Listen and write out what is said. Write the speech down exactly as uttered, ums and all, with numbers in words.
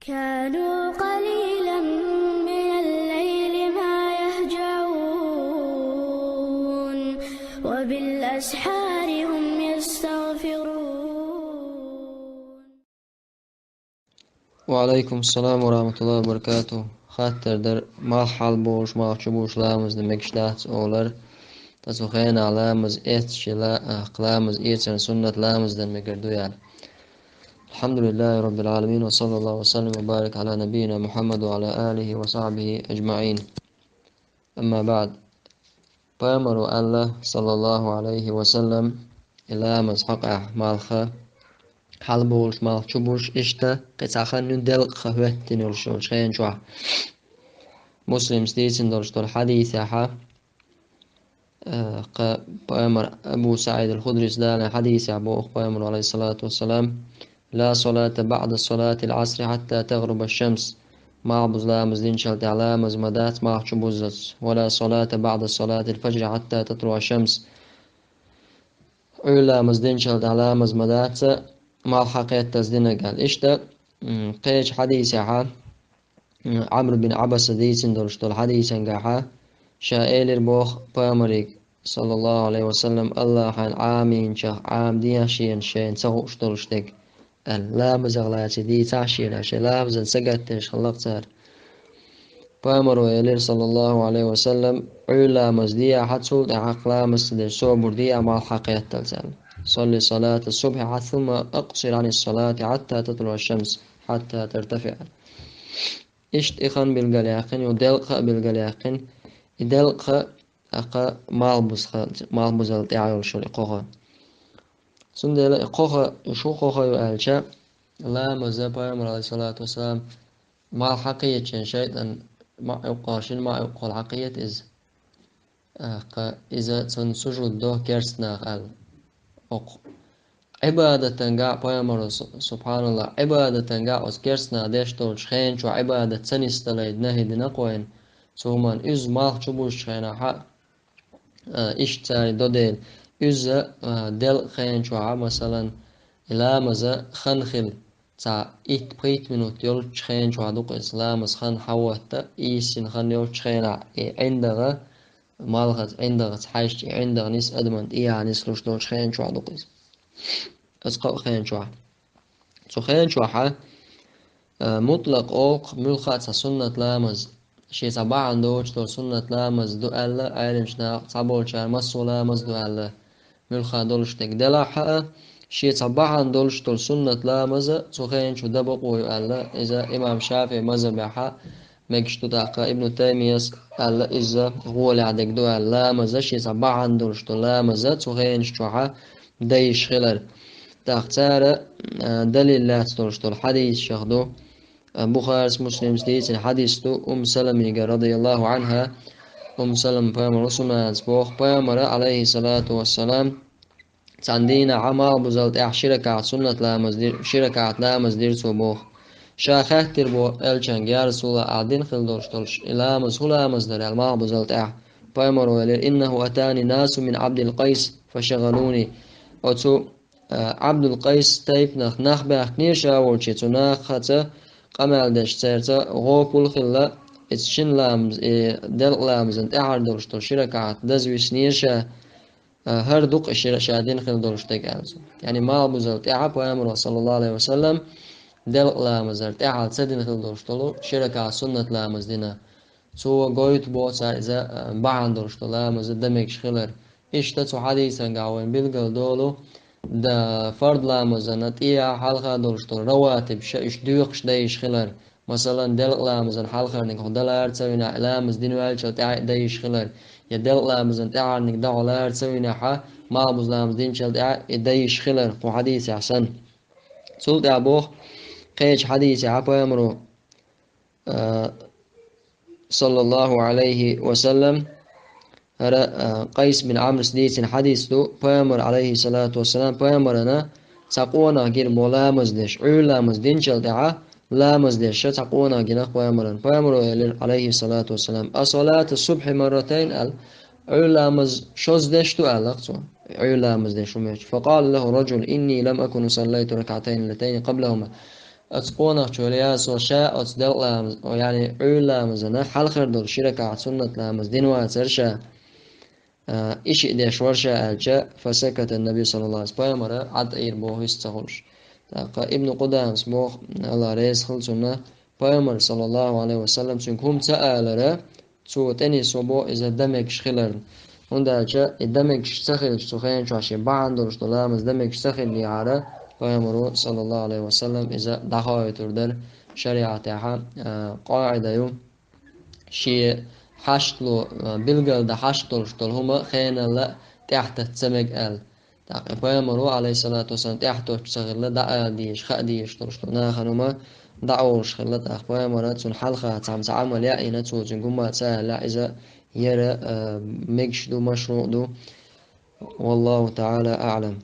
كانوا قليلا من الليل ما يهجعون، وبالأسحار هم يستغفرون. Ва алайкум салам ва рахматуллахи ва баракатух. Хаттар дар, малх хьалболуш, малх чуболуш ламаз дан мегаш дац олар. Ткъа цу хенахь ламаз эцча ла-, а, ламаз эцарна суннат ламаз дан мегар ду аьлла. الحمد لله رب العالمين، وصلى الله وسلم وبارك على نبينا محمد وعلى آله وصحبه أجمعين. أما بعد. Пайхамаро аьлла, саллаллаху алейхи ва саллам, и ламаз хьокъехь малх хьалболуш, малх чуболуш, иштта кхин цхьа хан ю делкъа хан хӀоьттина йолуш йолчу хенан чохь. Муслимс дийцина долуш долу хьадисехь, Э, кха, пайхамар Абу СаӀид ал-Худрис далийна хьадисехь боху пайхамар, алейхиссалату вассалам: «Ла салата баъда салатил Ӏасри хьатта тагъруба шамс». Малхбуза ламаз динчул тӀаьхьа ламаз ма дац малх чубуззалц. «Ва ла салата баъда салатил фаджри хьатта татлуа шамс». Ӏуьйра ламаз динчул тӀаьхьа ламаз ма дац малх хьакхеттаза динарг аьлла. Иштта, м, кхечу хьадисехь, Ӏамр бин Ӏабаса дийцина долуш долу хьадисангахьа, ша элира боху пайхамариг, саллаллаху алейхи ва саллам: «Аллахьан Ӏамийначех Ӏамадехьа шена шайна ца хууш долуш дерг», аьлла. Ламазах лаций дийцахьа шена, шайн ламазан сагатдеш хилла-кх цара. Пайхамаро элира, саллаллаху алейхи ва саллам: «Ӏуьйра ламаз деахьа, цул тӀаьхьа ламаз ца деш собар деахьа малх хьакхетталц», аьлла. «Салли салата субхьи хьа-, сумма акъсир Ӏани салати хьатта татлуа шамс, хьатта тартафиа». Иштта и хан билгалъяьккхина, ю делкъа хан а билгалъяьккхина, и делкъа хан, тӀаккха малхбуза хан, малхбузал тӀаьхьа йолуш йолу и кхо хан. Цундела и кхо хан, и шу кхо хан ю аьлча, ламаза пайхамар, алейхиссалату вассалам, малх хьакхеччина шайтӀан маӀа юккъехула, шина маӀа юккъехула хьакхета иза. ТӀаккха иза цунна сужуд до керста наха аьлла. Окху Ӏибадатангахь пайхамаро, су-, субхьаналлахь, Ӏибадатангахь оцу керста наха деш долчу хенан чохь Ӏибадат ца нисдалайда нахьи дина-кх вайна, цу хӀуманна иза малх чубузучу хенахьа, а, иштта цара до дела. Иза, а, делкъа хенан чохьа, масалан, и ламаза хан хила, цхьа итт-пхийтта минут йолчу хенан чохь ду-кх иза, ламаз хан хьан ватта, ийсина хан йолчу хенахь, и ӀиндагӀа, малхаца, ӀиндагӀаца хьаьжча, и ӀиндагӀа нис адаман тӀехьа нислуш долчу хенан чохь ду-кх иза. Оцу кхаа хенан чохь. Цу хенан чохьа, а, мутлакъ олу-кх муьлхха а цхьа суннат ламаз, шен цхьа бахьана доцуш долу суннат ламаз ду аьлла, Ӏеламчу наха цхьаболчара массо а ламаз ду аьлла. Муьлхха долуш дерг делахь а, шен цхьа бахьана долуш долу суннат ламаза цу хенан чу дан бакъо ю аьлла, иза имам ШафиӀи мазхабехьа мегаш ду тӀаккха. Ибн Таймияс аьлла, иза гӀолехь дерг ду аьлла, ламаза шен цхьа бахьана долуш долу ламаза цу хенаш чохьа дан йиш хилар. ТӀаккха цара, а, далил лаьцна долуш долу хьадисех ду. Бухарис, Муслимс дийцина хьадис ду, Умму Саламига, радияллаху анхьа, Умму Салама пайхамар Усманас боху, пайхамара, алейхиссалату вассалам, цхьана дийнахьа малхбузал тӀаьхьа ши ракаӀат суннат ламаз дир-, ши ракаӀат ламаз дира цо боху. Ша хаьттира боху элчанга: «Я Расулаллах, ахь дина хила долуш долуш и ламаз хӀун ламаз дара?» — аьлла, малхбузал тӀаьхьа. Пайхамаро элира: «Иннаху атани насу мин Абдил Къайс, фашагалуни». Оцу а, Абдул Къайс тайпанах нах баьхкинера ша волчу, цу нахаца къамел деш цаьрца гӀопал хилла, иза шина ламаз, и делкъа ламазан тӀаьхьара долуш долу ши ракаӀат даза виснера ша, а, хӀара ду-кх и шира ша дина хила долуш дерг аьлла цо. Яъни малхбузал тӀаьхьа пайхамаро, саллаллаху алейхи ва саллам, делкъа ламазар тӀаьхьа ца дина хила долуш долу ши ракаӀат суннат ламаз дина. Цо гойту боху цара иза, а, бахьана долуш долу ламаза дан мегаш хилар. Иштта цу хьадисангахь вайн билгал долу, дан фард ламазана тӀехьа хьалха долуш долу раватиб ша уьш доькхуш дан йиш хилар. Масалан, делкъа ламазан хьалхарниг хьо далара ца винехь, ламаз дина ваьлча тӀаьхьа дан йиш хилар. Я делкъа ламазан тӀаьхьарниг дан хьо лара ца винехьа, малхбуза ламаз динчал тӀаьхьа и дан йиш хилар, кху хьадисехь санна. Цул тӀаьхьа боху кхечу хьадисехь пайхамаро, а, саллаллаху алейхи ва саллам, хӀара, а, Къайс бин Амрс дийцина хьадис ду, пайхамар, алейхи салату вассалам, пайхамарана цхьа къонах гира бо ламаз деш, Ӏуьйра ламаз динчал тӀаьхьа ламаз деш ша цхьа къонах гина пайхамарана. Пайхамаро элира, алейхи салату вассалам: «Асалату субхьи марратайн», — аьлла, Ӏуьйра ламаз шозза деш ду аьлла-кх цо, Ӏуьйра ламаз деш хӀума йоцуш. Факъала лаху раджул: «Инни лам акун саллайту ракатайн латайни къаблахума». Оцу къонахчо, Ильясо, ша оцу делкъа ламаз, яъни Ӏуьйра ламазана хьалхара долу ши ракаӀат суннат ламаз дина вацара ша, а, и шиъ деш вара ша аьлча, фасаката Наби саллаллаху алейхи ва саллям, пайхамара Ӏад Ӏийра боху иза ца хуьлуш. ТӀаккха Ибн Къудамас боху, Алла реза хила цунна, пайхамара саллаллаху алейхи ва саллям цуьнга хӀума ца алара, цо тӀенисво боху иза дан мегаш хиларна. ХӀунда аьлча и дан мегаш ца хилча, цу хенан чохь шен бахьана долуш долу ламаз дан мегаш ца хиллехьара, пайхамаро саллаллаху алейхи ва саллям иза дӀахоуьйтур дара шариӀатехьа, а, къаӀида ю. Шен хьашт ло, а, билггал дан хьашт долуш долу хӀума хеналла тӀаьхьататта ца мега аьлла. ТӀаккха пайхамаро, алейхиссалату вассалам, тӀаьхьатоттуш ца хилла, дӀаала дезаш, хаа дезаш долуш долу нахана хӀума дӀаолуш хилла. ТӀаккха пайхамара цунна хьалха цхьамма цхьа Ӏамал яийна, цо цуьнга хӀума ца аьлла, иза яра, а, мегаш ду, машруъ ду. Валлаху таӀала аӀлам.